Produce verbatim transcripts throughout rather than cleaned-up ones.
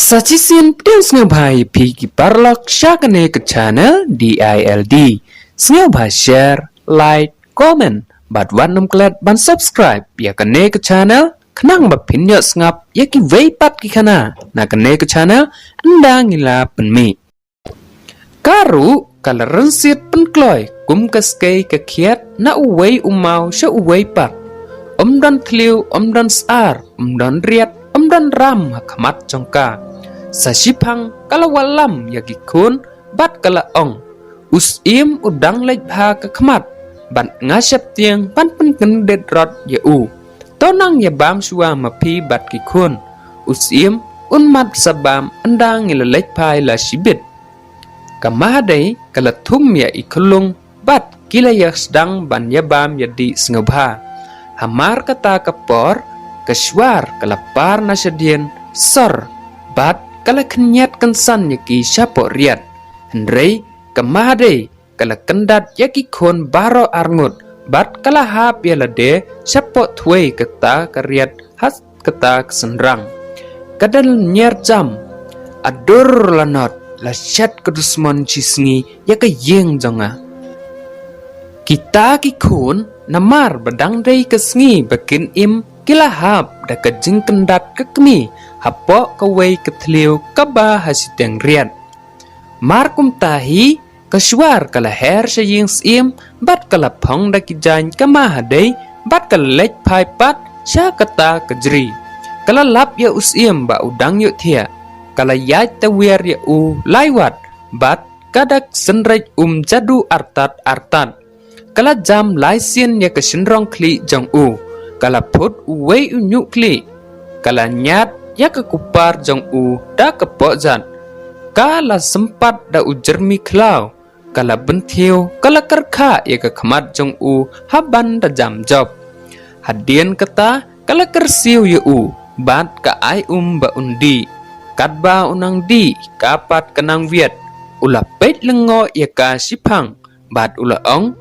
Sa shisien pdiang sngewbha ïa phi ki paralok sha kane ka channel D I L D. Sngewbha share, like, comment bad wat nym klet ban subscribe ïa kane ka channel khnang ba phin ïoh sngap ïa kiwei pat ki khana na kane ka channel ynda ngi la pynmih. Ka ruh ka la rynsied pynkloi kum ka skei ka khiat na uwei u maw sha uwei pat. Ym don thliew, ym don sar, ym don riat, ym don ram ha khmat jong ka. Sa shiphang ka la wallam ïa ki khun bad ka la ong, u Syiem u dang leit bha ka khmat bad nga sheptieng ban pynkyndit rot ïa u. To nang ïa bam shuwa ma phi bad ki khun. U Syiem un mad sa bam ynda ngi la leit phai la shibit. Ka Mahadei ka la thum ïa i khunlung bad ki la ïa sdang ban ïa bam ïa dih sngewbha. Hamar kata ka por ka Shwar ka la par na shadien sor bad ka la khynñiat kynsan ïa ki shapoh riat. Hynrei ka Mahadei ka la kyndat ïa ki khun baroh arngut bad ka la hap ïa lade shapoh thwei kata ka riat ha kata ka synrang. Ka dang nyiar jam, adur la not, la shet ka dusmon shisngi ïa ka ïing jong nga. Kita ki khun namar ba dang dei ka sngi ba kin im ki la hap da ka jingkyndat ka kmie hapoh kawei ka thliew kaba ha shiteng riat. Mar kumta hi ka Shwar ka la her sha ïing Syiem bad ka la phong da ki jaiñ ka Mahadei bad ka la leit phai pat sha kata ka jri. Ka la lap ïa u Syiem ba u dang ïohthiah. Ka la ïaid tawiar ïa u lai wat bad ka da synreit um jadu artat artat. Ka la jam lai sien ïa ka shynrong khlieh jong u. Ka la phut uwei u ñiuh khlieh. Ka la ñiad ïa ka kupar jong u da ka pohjat. Ka la sympat da u jyrmi khlaw. Ka la bynthiew, ka la kyrkha ïa ka khmat jong u ha ban da jam jop. Hadien kata ka la kyrsiew ïa u bad ka ai um ba un dih. Katba u nang dih ka pat ka nang wiat. U la peit lyngngoh ïa ka shiphang bad u la ong,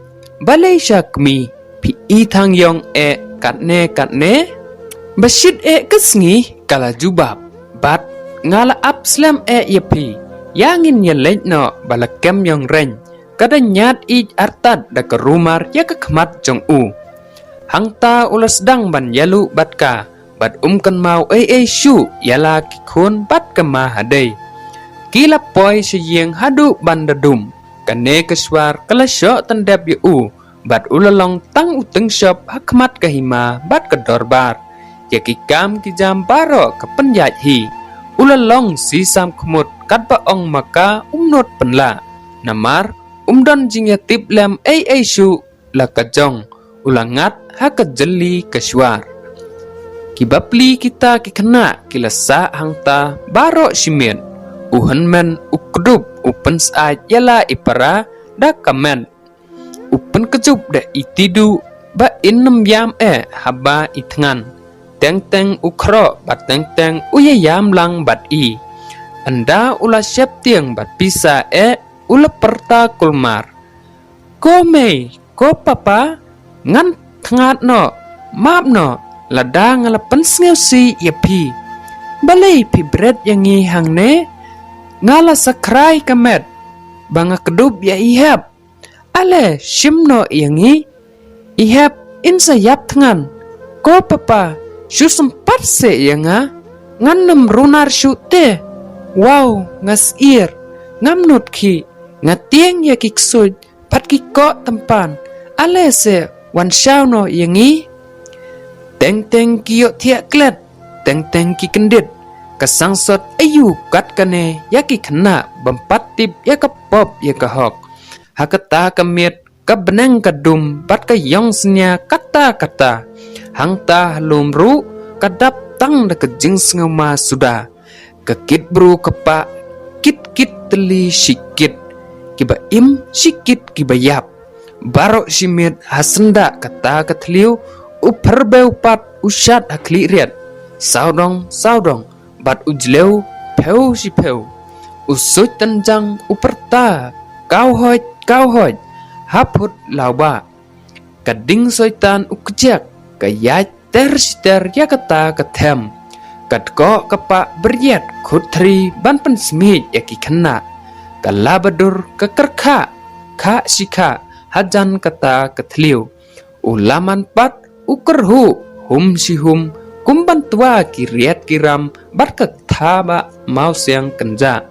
balei sha kmie phi i thang ïong eh katne katne? Ba shit eh ka sngi, ka la jubab, bad nga la ap slem eh ïa phi. Ïa ngin ïa leit noh ba la kem ïong reng. Ka da ñiad ïeit artat da ka rumar ïa ka khmat jong u. Hangta u la sdang ban ïaluh bad ka bad um kynmaw ei ei shuh ïa la ki khun bad ka Mahadei. Ki la poi sha ïing haduh ban da dum. Kane ka Shwar ka la shoh tyndep ïa u bad u la long tang u tyngshop ha khmat ka hima bad ka dorbar. Ïa ki kam ki jam baroh ka pynïaid hi. U la long shisam khmut katba ong ma ka um nud pynlah. Namar um don jingïatip lem ei ei shuh la ka jong. U la ngat ha ka jylli ka Shwar. Ki bapli kita ki khynnah ki la sah hangta baroh shi miet. U hynmen u kdup u pynsyaid ïa la i para da ka met. U pynkjut da i tiduh ba in ym ïam eh haba i thngan. Teng teng u khroh bad teng teng u ïa ïam lang bad i. Ynda u la sheptieng bad pisa eh u la pyrta kulmar. Ko mei, ko papa, ngan thngan noh, map noh, lada nga la pynsngewsih ïa phi. Balei phi bret ïa ngi hangne? Nga la sakrai ka met ba nga kdup ïa i hep. Ale shim noh ïa ngi. I hep in sa ïap thngan. Ko papa, shu sympat seh ïa nga. Ngan nym runar shuh te. Waw, nga syier. Ngam nud khih. Nga tieng ïa ki ksuid bad ki koh tympan. Ale seh wan shaw noh ïa ngi. Teng teng ki ïohthiah klet, teng teng ki kyndit. Ka sangsot aiu kat kane ïa ki khynnah bym pat tip ïa ka pop ïa ka hok. Ha kata ka miet ka bneng ka dum bad ka ïong snia kata kata. Hangta ha lum ruh ka dap tang da ka jingsngewma suda. Ka kit bru ka pah, kit kit tylli shi kit kiba im, shi kit kiba ïap. Baroh shi miet ha syndah kata ka thliew u pyrbew pat u shad ha khlieh riat. Sawdong sawdong bad u jlew phew shi phew. U suid tynjang u pyrta, kaw hoid, kaw hoid, ha phut lawbah. Ka ding soitan u kjek, ka ïaid ter shi ter ïa kata ka them. Ka dkoh ka pah beriat khut thri ban pynsmiej ïa ki khynnah. Ka la badur ka kyrkhah, khah shi khah hajan kata ka thliew. U Laman pat u kyrhuh hum shi hum kum ban twa ki riat ki ram bad ka ktha ba mawsiang kynjah.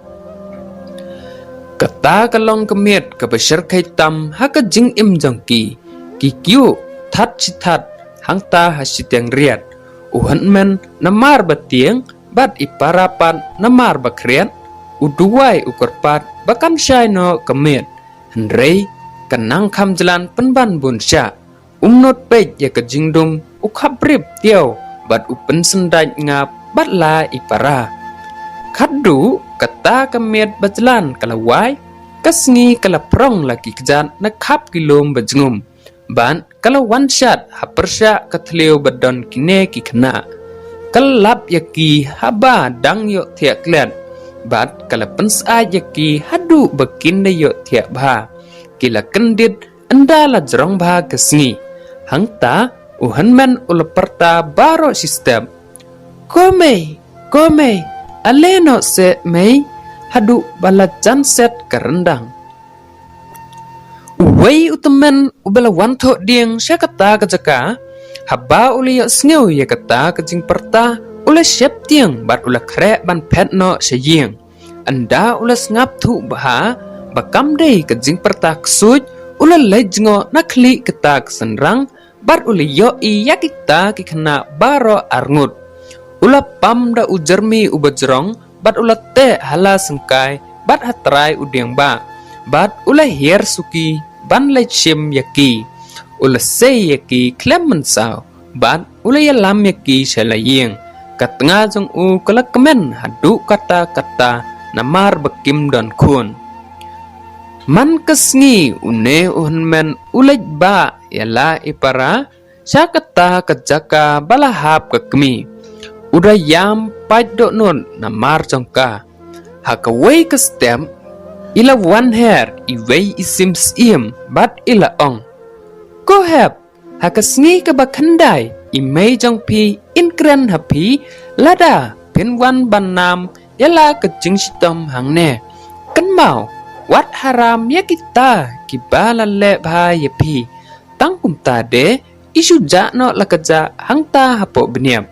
Kata ka long ka miet kaba shyrkhei tam ha ka jingim jong ki. Ki kiew that shi that hangta ha shiteng riat. U hynmen namar ba tieng bad i para pat namar ba khriat, u duwai u kyrpad ba kan shai noh ka miet. Hynrei ka nang kham jlan pynban bun shah. Um nud peit ïa ka jingdum, u khap rip tiaw bad u pynsyndaid ngap bad la i para. Khatduh kata ka miet ba jlan ka la wai, ka sngi ka la prong la ki kjat na khap ki lum ba jngum. Bad ka la wan shat ha pyrshah ka thliew ba don kine ki khynnah. Ka lap ïa ki haba dang ïohthiah klet. Bad ka la pynsyaid ïa ki haduh ba kin da ïohthiah bha. Ki la kyndit ynda la jrong bha ka sngi. Hangta u hynmen u la pyrta baroh shi step. Ko mei, ko mei, ale noh seh mei, haduh ba la jan set ka ryndang. Uwei u tymmen uba la wan thoh dieng sha kata ka jaka, haba u la ïohsngew ïa kata ka jingpyrta, u la sheptieng bad u la khreh ban phet noh sha ïing. Ynda u la sngap thuh bha ba kam dei ka jingpyrta ksuid, u la leit jngoh na khlieh kata ka synrang bad u la ïohi ïa kita ki khynnah baroh arngut. U la pam da u jermi uba jrong bad u la teh ha la syngkai bad ha trai u dieng ba. Bad u la hiar suki ban leit shim ïa ki. U la sei ïa ki khlem mynsaw bad u la ïalam ïa ki sha la ïing. Ka tnga jong u ka la kmen haduh katta katta namar ba kim don khun. Man ka sngi une u hynmen u leit bah ïa la i para sha kata ka jaka ba la hap ka kmie. U da ïam pait dohnud namar jong ka. Ha kawei ka step i la wan her iwei i sim syiem bad i la ong, ko hep, ha ka sngi kaba khyndai i mei jong phi in kren ha phi lada phin wan ban nam ïa la ka jingshitom hangne. Kynmaw, wat haram ïa kita kiba la leh bha ïa phi. Tang kumta de i shu jah noh la ka jah hangta hapoh bniap.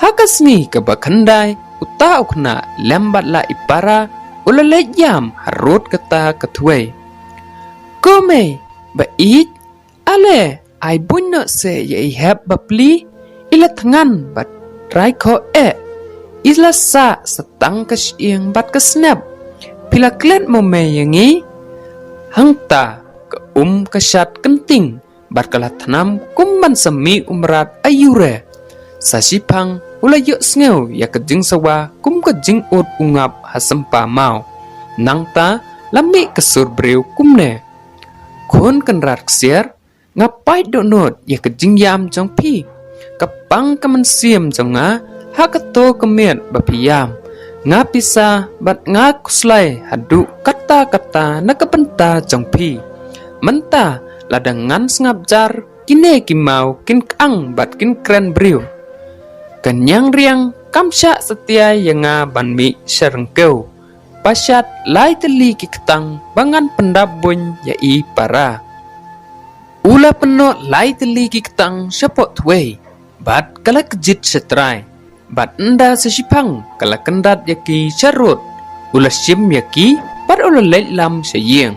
Ha ka sngi kaba khyndai uta u khynnah lem bad la i para u la leit ïam harud kata ka thwei. Ko mei ba ïeit, ale ai buiñ noh seh ïa i hep bapli, i la thngan bad rai khoh eh. I la sah sa tang ka shyieng bad ka snep. Phi la klet mo mei ïa ngi? Hangta ka um ka shad kynting bad ka la thnam kum ban sa mih u mrad aiu re. Sa shiphang u la ïohsngew ïa ka jingsawa kum ka jingud u ngap ha sympa maw. Nangta la mih ka sur briew kumne. Khun kynrad ksiar, nga pait dohnud ïa ka jingïam jong phi. Ka pang ka mynsiem jong nga ha kato ka miet ba phi ïam. Nga pisa bad nga khuslai haduh katta katta na ka bynta jong phi. Mynta lada ngan sngap jar kine ki maw kin kang bad kin kren briew. Ka ñiangriang kam shah satia ïa nga ban mih sha ryngkew. Pashad lai tylli ki ktang ba ngan pyndap buiñ ïa i para. U la pynnoh lai tylli ki ktang shapoh thwei bad ka la kjit sha trai. Bad ynda sa shiphang ka la kyndat ïa ki sha rud. U la shim ïa ki bad u la leit lam sha ïing.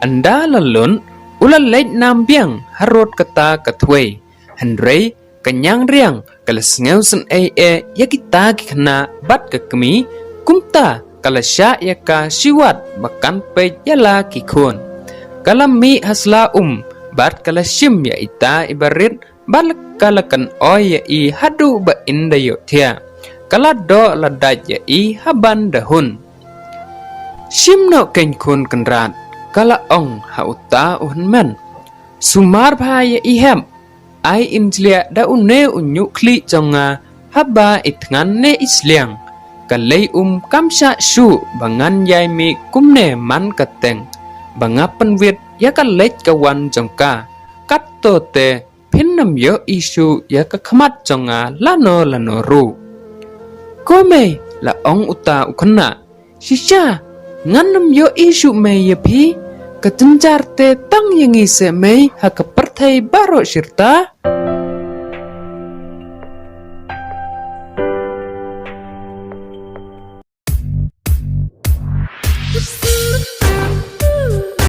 Ynda la lun u la leit nam biang harud kata ka thwei. Hynrei ka ñiangriang ka la sngew sngewsih eh ïa kita ki khynnah bad ka kmie, kumta ka la shah ïa ka shiwat ba kan peit ïa la ki khun. Ka la mih ha sla um bad ka la shim ïa ita i barit bad ka la kan oi ïa i haduh ba in da ïohthiah. Ka la doh la dait ïa i ha ban da hun. Shim noh kein khun kynrad, ka la ong ha uta u hynmen. Sumar bha ïa i hep. Ai im jliah da une u ñiuh khlieh jong nga haba i thngan ne i sliang. Ka lei um kam shah shuh ba ngan ïai mih kumne man ka teng ba nga pynwit ïa ka leit ka wan jong ka. Katto te phin ym ïohi shuh ïa ka khmat jong nga lano lano ruh. Ko mei, la ong uta u khynnah, shisha, ngan ym ïohi shuh mei ïa phi, ka jynjar te tang ïa ngi seh mei ha ka pyrthei baroh shirta.